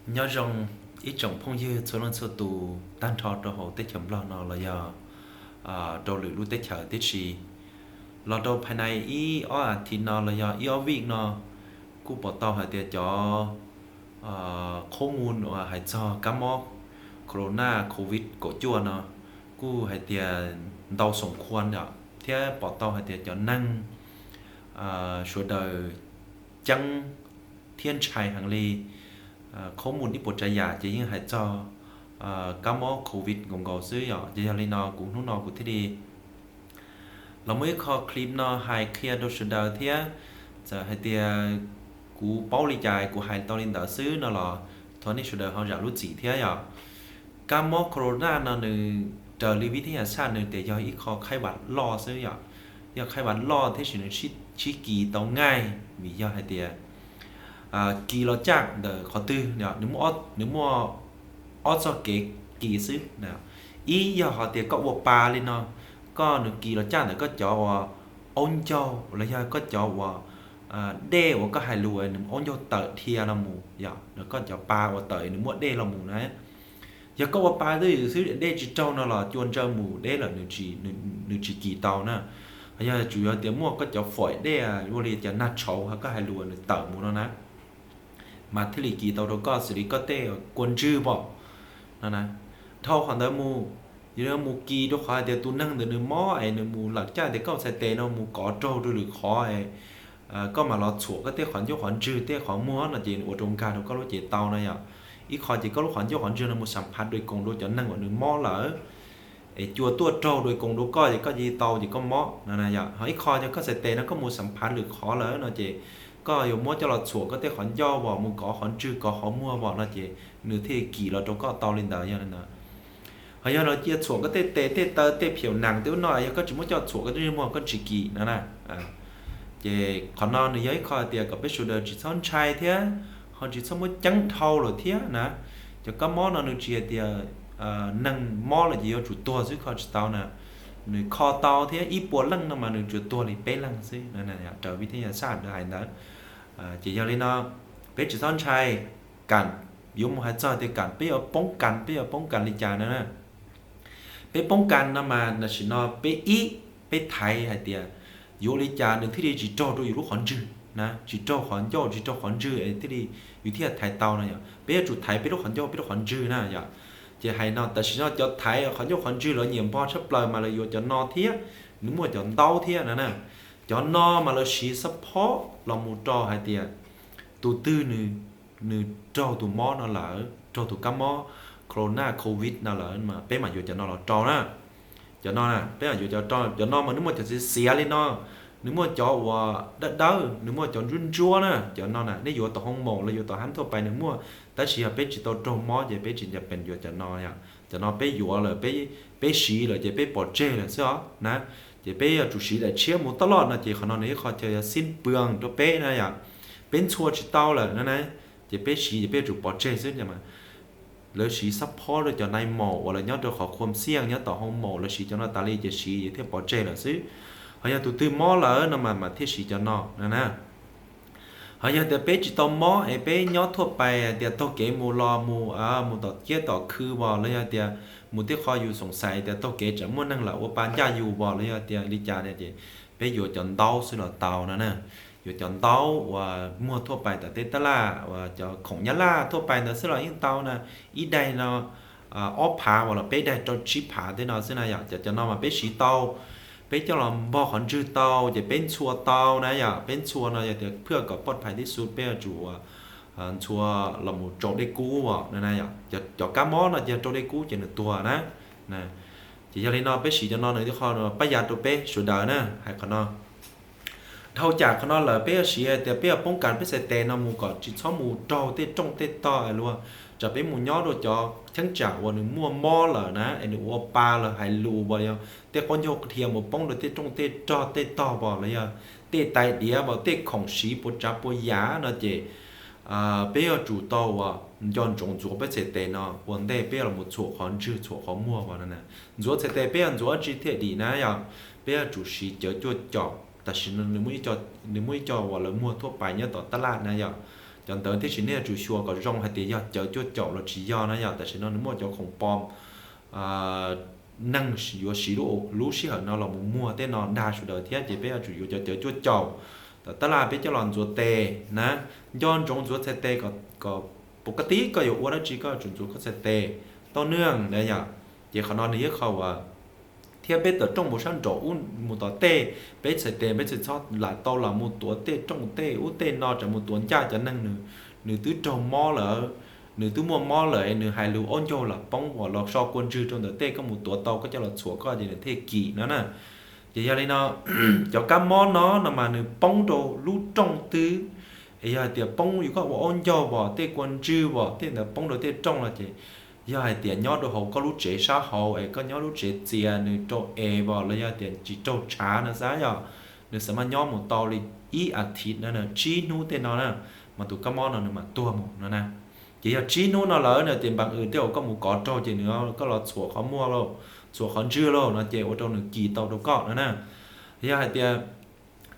Nyob zoo ib tsoom phooj ywg txhua leej txhua tus tag nrho rau hauv teb chaws Nplog no los yog rau lwm lub teb chaws tib si. Los rau phais nais ib ob as thiv no los yog ib ob vij no, kuj pom tau hais tias cov qhob mus uas hais txog kab mob corona covid kaum cuaj no kuj hais tias ntau xoom khua thiab pom tau hais tias cov neeg sawv daws ceeb thiab ntshai heev li. Qhob mus ib puas tsav yam ces yeej hais txog kab mob covid nkaus nkaus xwb yom. Ces yog li no kuv hnub no kuv thiaj li los muaj ib qho clip no hais qhia rau sawv daws thiab. Txawm hais tias kuv paub li cas kuv hais tau li ntawd xwb no los thov nej sawv daws ho zam lub txim thiab yom. Kab mob corona no nws raws li vib thab yas xaj nws tias yog ib qho khaib vam loj xwb yom. Yog khaib vam loj thiab sis nws sib kis tau ngaij vim yog hais tias kis los caj ntawm qhov twg, nws muaj ob txoj kev kis xwb. Ib yog hais tias koj ua pa li no, koj nws kis los caj ntawm koj cov uas aub ncaug los yog koj cov uas dej uas koj hais lus nws aub ncaug tawm dhia los mus yom, koj cov pa uas tawm nws muaj dej los mus na. Yog koj ua pa twj ywm xwb dej tsis raug no los cua ntsaws mus deb lawm, nws tsis kis tau na. Yog tsuas yog tias muaj koj cov faim dej ua li cov nag tshauv koj hais lus nws tawm mus no na, mas thiaj li kis tau rau koj xws li koj tej kua ntswg pom no. Dhau qhov ntawd mus, yog mus kis rau qhov hais tias tus neeg ntawd nws mob es nws mus lawm caj tias koj txhais tes no mus kov raug rau lwm qhov es koj mam los txhuam koj tej qhov ncauj qhov ntswg tej qhov muag no ces nws ua rau nkag rau koj lub cev tau na yom. Ib qho ces koj lub qhov ncauj qhov ntswg no mus xam phav dua koos rau cov neeg uas nws mob lawm es cua tuaj raug dua koos rau koj ces koj cia li tau ces koj mob no. Ho ib qho yog koj txhais tes no koj mus xam phav lwm qhov lawm no ces koj yuav muab coj los txhuam koj tej qhov ncauj vom mus kov qhov ntswg kov qhov muag vom no ces nws thiaj kis los rau koj tau li ntawd yog li ntawd. Ho yog los cia txhuam koj tej tes tej taw tej phiaum nas tej ub no yog koj tsis muab coj txhuam koj tej ntsej muag koj tsis kis no na. Ces qhov no nws yog ib qho hais tias kom peb sawv daws tsis txhob ntshai thiab ho tsis txhob muab ceeb dhau lawm thiab na. Cov kab mob no nws tsis hais tias neeg mob lawm ces yuav tsum tuag xwb kho tsis tau na. Nws kho tau thiab ib puas leej no mas nws tsuas tuag li peb leeg xwb raws vib thab yas xaj hais ntawd. Ces yog li no peb tsis txhob ntshai, kam yuav mus hais txog tias kam peb yuav poob kas peb yuav poob kas li cas no na. Peb poob kas no mas tam sim no peb ib, peb thaiv hais tias yuav ua li cas nws thiaj li tsis raug rau yus lub qhov ntswg na, tsis raug qhov ncauj tsis raug qhov ntswg es thiaj li yus thiaj thaiv tau no yom. Peb yuav tsum thaiv peb lub qhov ncauj peb lub qhov ntswg na yom. Ces hais no tam sim no cov thaiv qhov ncauj qhov ntswg lawv nyiam npog tshaj plaws mas lawv yuav cov no thiab, nws muaj cov ntaub thiab no na. Cov no mas lawv siv xab phob los mus rau hais tias tus twg nws raug tus mob no lawm, raug tus kab mob corona covid no lawm mas peb mam yuav cov no los rau na. Cov no peb mam yuav cov rau, cov no mas nws muaj cov xiav xiav li no, nws muaj cov uas dawb dawb, nws muaj cov ntsuab ntsuab na. Cov no na nej yuav tom hoo maum los yuav tom hab thuaj pais nws muaj, tab sis yog peb tsis tau raug mob ces peb tsis nco pees yuav cov no yom. Cov no peb yuav lawm, peb siv lawm ces peb pov tseg lawm xwb os na. Ces peb yuav tsum siv daim tshiab mus taj loj no ces qhov no nws ib qho chaw yog xib pwg rau peb na yom. Peb ntxhua tsis tau lawm na, ces peb siv ces peb yuav tsum pov tseg xwb. Lawv siv xab phob rau cov nai maum uas lawv nyob rau qhov khuam xiaj nyob tom hoo maum, lawv siv cov no tas li ces siv ces thiaj pov tseg lawm xwb. Ho yog tus twg mob lawm no mas mas thiaj siv cov no na. Ho yog tias peb tsis tau mob es peb nyob thuaj pais tias taug kev mus los mus, mus tom ciab tom khw os los yog tias mus tej qho yus xoom xais tias taug kev tsam muaj neeg lam ua pa ncaj yus os los yog tias li cas no ces peb yuav cov ntaub xwb los tau no na. Yuav cov ntaub uas muag thuaj pais tom tej tab laj uas cov khoom nyab laj thuaj pais ntawd xwb los yeej tau na. Ib daig no ob phav uas los peb daig rau tsib phav tej no xwb na yom. Cov cov no mas peb siv tau, peb coj los npog qhov ntswg tau ces peb ntxhua tau na yom. Peb ntxhua no yog tias phwj kom poj phais tib xu peb yuav tsum ntxhua los mus rau dej kub os. Cov kab mob no ces rau dej kub ces nws tuag na. Ces yog li no peb siv cov no nws ib qho pab yav rau peb sawv daws na. Hais qhov no, dhau cam qhov no lawm peb yuav siv tias peb yuav poob kas peb txhais tes no mus kom tsis txhob mus raug tej rooj tej tog es luag, tsam peb mus nyob rau cov cheeb tsam uas nws muaj mob lawm na es nws ua pa lawm hais lus os, yog tej qaub ncaug dhia mus poob rau tej rooj tej rog tej tog os los yog tej tais diav os tej khoom siv puas tsav puas yam no ces peb yuav tsum tau uas nco ntsoov ntxuav peb txhais tes no ua ntej peb yuav los txhuam qhov ntswg txhuam qhov muag os no. Ntxuav txhais tes peb yuav ntxuav dab tsi thiaj dim na yom. Peb yuav tsum siv cawv cuaj com, tam sim no nws muaj ib co uas lawv muag thuaj pais nyob tom tab laj na yom. Cov ntawd thiab sis nej yuav tsum xyuas kom zoo hais tias yog cawv cuaj caum los tsis yog na yom. Tam sim no nws muaj cov khoom pom neeg yuav siv lub sij hawm no los mus muag tej no dag sawv daws thiab ces peb yuav tsum yuav cov cawv cuaj caum. Tam tab laj peb coj los ntxuav tes na, nco ntsoov ntxuav txhais tes kom, kom pus kab tib koj yuav ua dab tsi koj yuav tsum ntxuav koj txhais tes tau nws na yom. Ces qhov no nws yog qhov uas thiab peb tawm rooj mus sab nraum ub mus tom tej, peb txhais tes peb txhais txhob lam tau los mus tuav tej rooj tej ub tej no, tsam mus tuav ncaj cov neeg nws, nws twb raug mob lawm, nws twb muaj mob lawm nws hais lus aub ncaug los poob uas los so kua ntswg rau ntawm tej, koj mus tuav tau koj coj los txhuam koj ces nws thiaj kim no na. Ces yog li no cov kab mob no no mas nws poob rau lub rooj twg, es yog hais tias poob yus koj ua aub ncaug vos tej kua ntswg vos tej ntawd poob rau tej rooj no ces yog hais tias nyob rau hauv koj lub tsev sab hauv es koj nyob lub tsev txias nws rau es vos los yog tias tsis raug tshav no xav yog nws xav mas nyob mus tau li ib as thiv no, tsib hnub tej no na, mas tus kab mob no nws mam tuag mus no na. Ces yog tsib hnub no lawm no ces npam wm tej uas koj mus kov raug ces nws koj los txhuam qhov muag lauj, txhuam qhov ntswg lauj no ces ua rau nws kis tau rau koj no na. Yog hais tias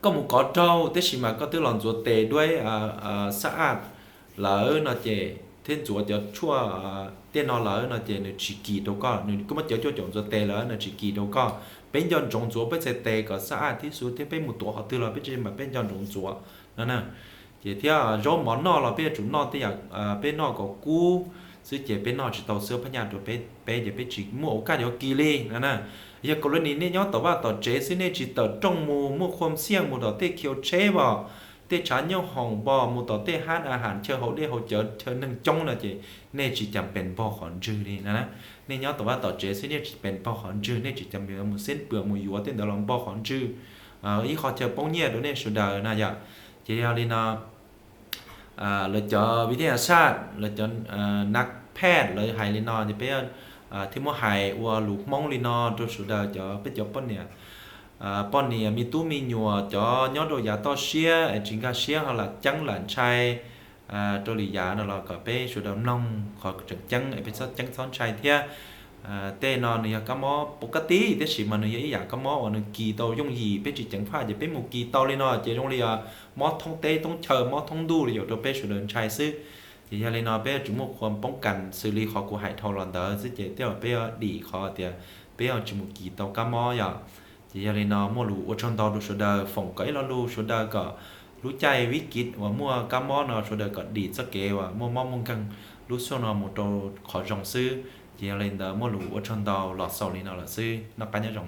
koj mus kov raug tab sis mas koj twb los ntxuav tes duab xab aj lawm no ces thiab ntxuav cov tshuaj tej no lawm no ces nws tsis kis rau koj, nws kuj muab cov cuaj caum ntxuav tes lawm nws tsis kis rau koj. Peb nco ntsoov ntxuav peb txhais tes kom xab aj tib xwb thiab peb mus tuav qhov twg los peb tsis mas peb nco ntsoov ntxuav no na. Ces thiab zaub mov noj los peb yuav tsum noj tej yam peb noj kom kub xwb ces peb noj tsis tau xwb phab nyaj rau peb, peb ces peb tsis muaj ua kaj yuav kis li no na. Yog kaus laj nis nej nyob tom vaj tom tsev xwb nej tsis tawm rooj mus muaj khuam xiaj mus tom tej khiv tsheb vos, tej tshav nyooj hoom vos mus tom tej hab a has chaw haus dej haus cawv chaw neeg coob no ces nej tsis cas pes npog qhov ntswg li na. Nej nyob tom vaj tom tsev xwb nej tsis pes npog qhov ntswg, nej tsis cas mus xeb pwm mus yuav tej ntawd los npog qhov ntswg, ib qho chaw poob nyiaj rau nej sawv daws na yom. Ces yog li no lawv cov viv thij a saj, lawv cov nav phej lawv hais li no ces peb thiaj muab hais ua lus Hmoob li no rau sawv daws cov, peb cov poj niam, poj niam me tub me nyuam cov nyob rau yav toj siab es tsis nkag siab ho lam ceeb lam ntshai rau li yav no los kom peb sawv daws mloog qhov tseem ceeb es peb txhob ceeb txhob ntshai thiab. Tej no nws yog kab mob pus kab tib tab sis mas nws yog ib yam kab mob uas nws kis tau yooj yim, peb tsis ceev faj ces peb mus kis tau li no ces zoo li mob thoob teb thoob chaw mob thoob ntuj li yom rau peb sawv daws ntshai xwb. Ces yog li no peb yuav tsum muaj khuam poob kas xws li qhov kuv hais dhau los ntawd xwb ces tej zaum peb yuav dim qhov tias peb yuav tsis mus kis tau kab mob yom. Ces yog li no muaj lus ua tsaug ntau rau sawv daws, foom kom ib lo lus sawv daws kom lub caij vib kiv uas muaj kab mob no sawv daws kom dim txoj kev uas muaj mob muaj nkeeg lub xyoo no mus rau qhov zoo xwb. Ces yog li ntawd muaj lus ua tsaug ntau los xaus li no lawm xwb, noj qab nyob zoo.